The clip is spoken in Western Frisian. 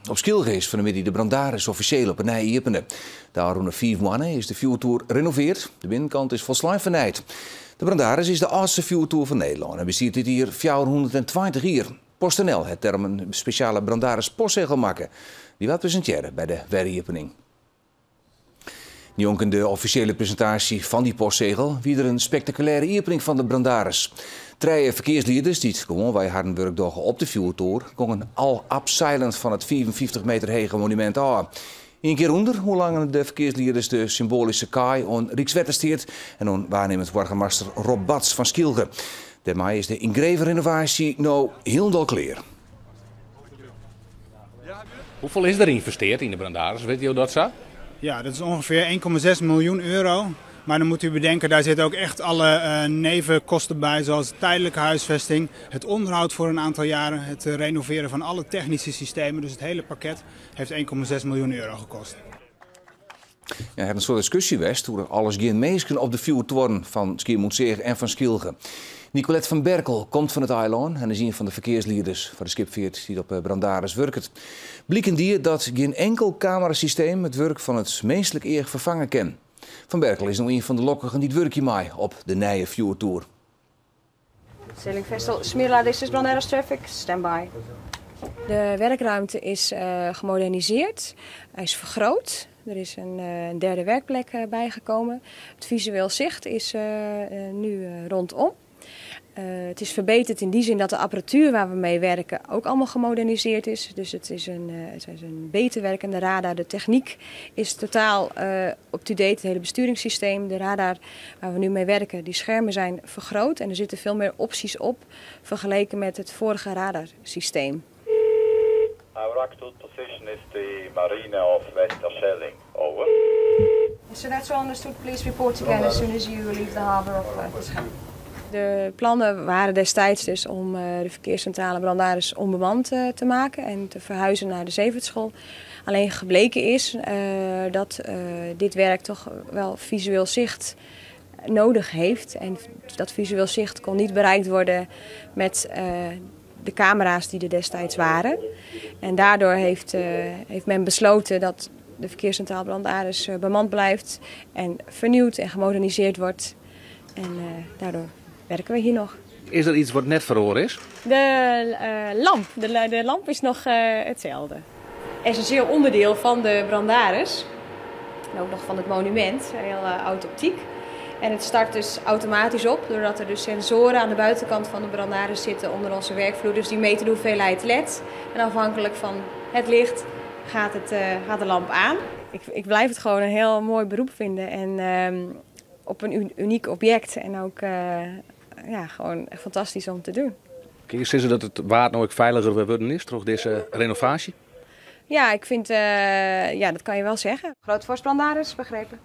Op Skylge is fan 'e middei de Brandaris offisjeel op 'e nij iepene. De ôfrûne fiif moanne is de fjoertoer renoveard. De binnenkant is folslein fernijd. De Brandaris is de âldste fjoertoer fan Nederlân en bestiet dit jier 420 jier. PostNL hat dêrom in spesjale Brandaris postsegel makke. Dy waard presintearre by de weriepening. Njonken de offisjele presintaasje fan dy postsegel wie der in spektakulêre iepening fan de Brandaris. Trije ferkearslieders dy't gewoanwei harren wurk dogge op de fjoertoer gongen al abseilend fan it 55 meter hege monumint ôf. Ien kear ûnder oerlangen de ferkearslieders de symboalyske kaai oan Rykswettersteat en oan waarnimmend boargemaster Rob Bats fan Skylge. Dêrmei is de yngreven renovaasje no hielendal klear. Hoefolle is der ynvestearre yn de Brandaris? Witte jo dat sa? Ja, dat is ongeveer 1,6 miljoen euro. Maar dan moet u bedenken, daar zitten ook echt alle nevenkosten bij, zoals tijdelijke huisvesting, het onderhoud voor een aantal jaren, het renoveren van alle technische systemen. Dus het hele pakket heeft 1,6 miljoen euro gekost. Ja, der hat in soad diskusje west oer alles gjin minsken op de fjoertuorren fan Skiermûntseach en fan Skylge. Nicolette van Berkel komt fan it eilân en is ien fan de ferkearslieders foar de skipfeart dy't op Brandaris wurket. Bliken die dat gjin inkel kamerasysteem it wurk fan it minsklik each ferfange kin. Van Berkel is no ien fan de lokkigen dy't wurkje mei op de nije fjoertoer. Sailing vessel Smyrla, this is Brandaris traffic, stand by. De werkruimte is gemoderniseerd, hij is vergroot. Er is een derde werkplek bijgekomen. Het visueel zicht is nu rondom. Het is verbeterd in die zin dat de apparatuur waar we mee werken ook allemaal gemoderniseerd is. Dus het is een beter werkende radar. De techniek is totaal up-to-date, het hele besturingssysteem. De radar waar we nu mee werken, die schermen zijn vergroot en er zitten veel meer opties op vergeleken met het vorige radarsysteem. Our actual position is the marina of West-Terschelling. Over. So that's all understood. Please report again as soon as you leave the harbor of Terschelling. De plannen waren destijds dus om de verkeerscentrale Brandaris onbemand te maken en te verhuizen naar de Zeevaartschool. Alleen gebleken is dat dit werk toch wel visueel zicht nodig heeft. En dat visueel zicht kon niet bereikt worden met de camera's die er destijds waren. En daardoor heeft men besloten dat de verkeerscentrale Brandaris bemand blijft en vernieuwd en gemoderniseerd wordt. En daardoor werken we hier nog. Is der yts wat net feroare is? De lamp. De lamp is nog hetzelfde. Essentieel onderdeel van de Brandaris. En ook nog van het monument. Heel oud optiek. En het start dus automatisch op, doordat er dus sensoren aan de buitenkant van de Brandaris zitten onder onze werkvloer. Dus die meten de hoeveelheid led. En afhankelijk van het licht gaat de lamp aan. Ik blijf het gewoon een heel mooi beroep vinden. En op een uniek object. En ook ja, gewoon fantastisch om te doen. Kinne je sizze dat it Waad no ek feiliger wurden is troch dizze renovaasje? Ja, ik vind, ja, dat kan je wel zeggen. Groot Brandaris, begrepen.